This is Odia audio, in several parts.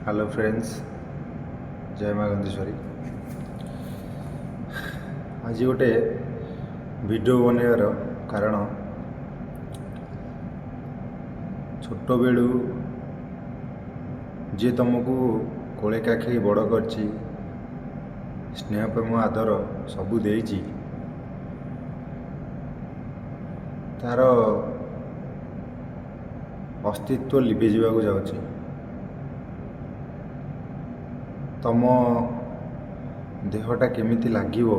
ହ୍ୟାଲୋ ଫ୍ରେଣ୍ଡସ୍, ଜୟ ମା ଗନ୍ଧେଶ୍ୱରୀ। ଆଜି ଗୋଟେ ଭିଡ଼ିଓ ବନେଇବାର କାରଣ, ଛୋଟବେଳୁ ଯିଏ ତୁମକୁ କୋଳେ କାଖେଇ ବଡ଼ କରିଛି, ସ୍ନେହ ପ୍ରେମ ଆଦର ସବୁ ଦେଇଛି, ତା'ର ଅସ୍ତିତ୍ୱ ଲିଭିଯିବାକୁ ଯାଉଛି। ତୁମ ଦେହଟା କେମିତି ଲାଗିବ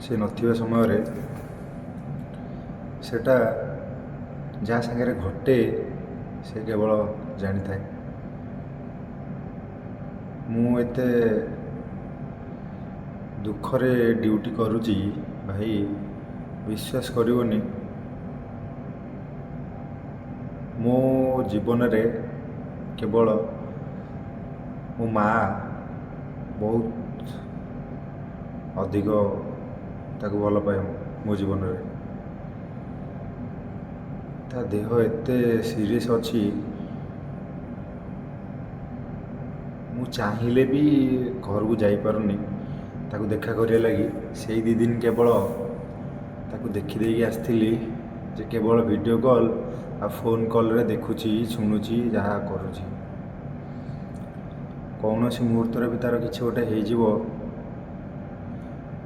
ସେ ନଥିବା ସମୟରେ, ସେଇଟା ଯାହା ସାଙ୍ଗରେ ଘଟେ ସେ କେବଳ ଜାଣିଥାଏ। ମୁଁ ଏତେ ଦୁଃଖରେ ଡ୍ୟୁଟି କରୁଛି ଭାଇ, ବିଶ୍ୱାସ କରିବନି, ମୋ ଜୀବନରେ କେବଳ ମୋ ମା' ବହୁତ ଅଧିକ ତାକୁ ଭଲ ପାଏ ମୁଁ ମୋ ଜୀବନରେ। ତା ଦେହ ଏତେ ସିରିୟସ୍ ଅଛି, ମୁଁ ଚାହିଁଲେ ବି ଘରକୁ ଯାଇପାରୁନି ତାକୁ ଦେଖା କରିବା ଲାଗି। ସେଇ 2 ଦିନ କେବଳ ତାକୁ ଦେଖିଦେଇକି ଆସିଥିଲି, ଯେ କେବଳ ଭିଡ଼ିଓ କଲ୍ ଆଉ ଫୋନ୍ କଲ୍ରେ ଦେଖୁଛି, ଶୁଣୁଛି, ଯାହା କରୁଛି। କୌଣସି ମୁହୂର୍ତ୍ତରେ ବି ତା'ର କିଛି ଗୋଟେ ହେଇଯିବ,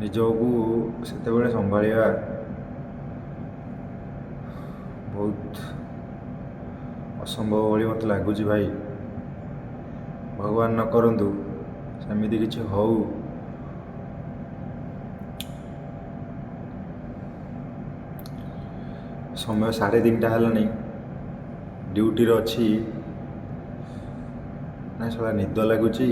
ନିଜକୁ ସେତେବେଳେ ସମ୍ଭାଳିବା ବହୁତ ଅସମ୍ଭବ ଭଳି ମୋତେ ଲାଗୁଛି ଭାଇ। ଭଗବାନ ନ କରନ୍ତୁ ସେମିତି କିଛି ହଉ। ସମୟ 3:30 ହେଲାଣି, ଡ୍ୟୁଟିରେ ଅଛି। ନା ଶଳା ନିଦ ଲାଗୁଛି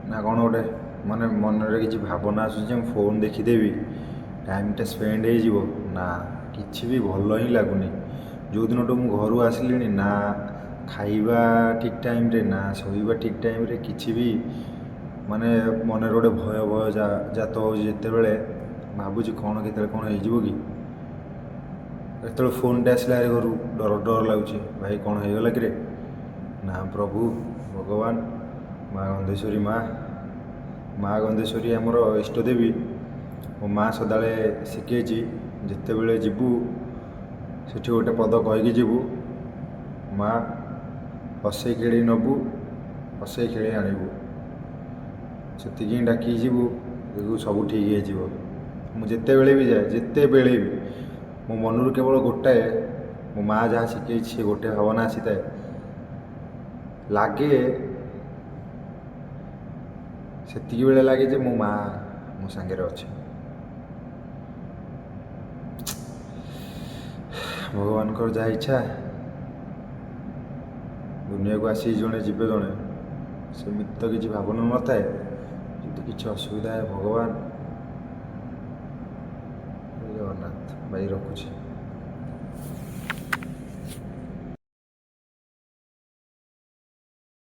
ନା କ'ଣ, ଗୋଟେ ମାନେ ମନରେ କିଛି ଭାବନା ଆସୁଛି ଯେ ମୁଁ ଫୋନ୍ ଦେଖିଦେବି, ଟାଇମ୍ଟା ସ୍ପେଣ୍ଡ ହେଇଯିବ। ନା କିଛି ବି ଭଲ ହିଁ ଲାଗୁନି। ଯେଉଁଦିନଠୁ ମୁଁ ଘରୁ ଆସିଲିଣି, ନା ଖାଇବା ଠିକ୍ ଟାଇମ୍ରେ, ନା ଶୋଇବା ଠିକ୍ ଟାଇମ୍ରେ, କିଛି ବି ମାନେ ମନରେ ଗୋଟେ ଭୟ ଭୟ ଜାତ ହେଉଛି। ଯେତେବେଳେ ଭାବୁଛି କ'ଣ କେତେବେଳେ କ'ଣ ହେଇଯିବ କି, ଯେତେବେଳେ ଫୋନ୍ଟା ଆସିଲା ଭାରି ଘରୁ ଡର ଡର ଲାଗୁଛି, ଭାଇ କ'ଣ ହେଇଗଲା କିରେ? ନା ପ୍ରଭୁ ଭଗବାନ, ମା ଗନ୍ଧେଶ୍ୱରୀ, ମା ଗନ୍ଧେଶ୍ୱରୀ ଆମର ଇଷ୍ଟଦେବୀ। ମୋ ମା ସଦାବେଳେ ଶିଖେଇଛି, ଯେତେବେଳେ ଯିବୁ ସେଠି ଗୋଟେ ପଦ କହିକି ଯିବୁ, ମା ହସେଇ ଖେଳେଇ ନେବୁ, ହସେଇ ଖେଳେଇ ଆଣିବୁ, ସେତିକି ହିଁ ଡାକିକି ଯିବୁ, ଦେଖିବୁ ସବୁ ଠିକ୍ ହେଇଯିବ। ମୁଁ ଯେତେବେଳେ ବି ଯାଏ, ଯେତେବେଳେ ବି ମୋ ମନରୁ କେବଳ ଗୋଟାଏ, ମୋ ମା ଯାହା ଶିଖେଇଛି ସେ ଗୋଟେ ଭାବନା ଆସିଥାଏ, ଲାଗେ ସେତିକି ବେଳେ ଲାଗେ ଯେ ମୋ ମା ମୋ ସାଙ୍ଗରେ ଅଛି। ଭଗବାନଙ୍କର ଯାହା ଇଚ୍ଛା, ଦୁନିଆକୁ ଆସି ଜଣେ ଯିବେ ଜଣେ, ସେମିତି ତ କିଛି ଭାବନା ନଥାଏ। ଯଦି କିଛି ଅସୁବିଧା ଭଗବାନ, ଜଗନ୍ନାଥ ଭାଇ ରଖୁଛି।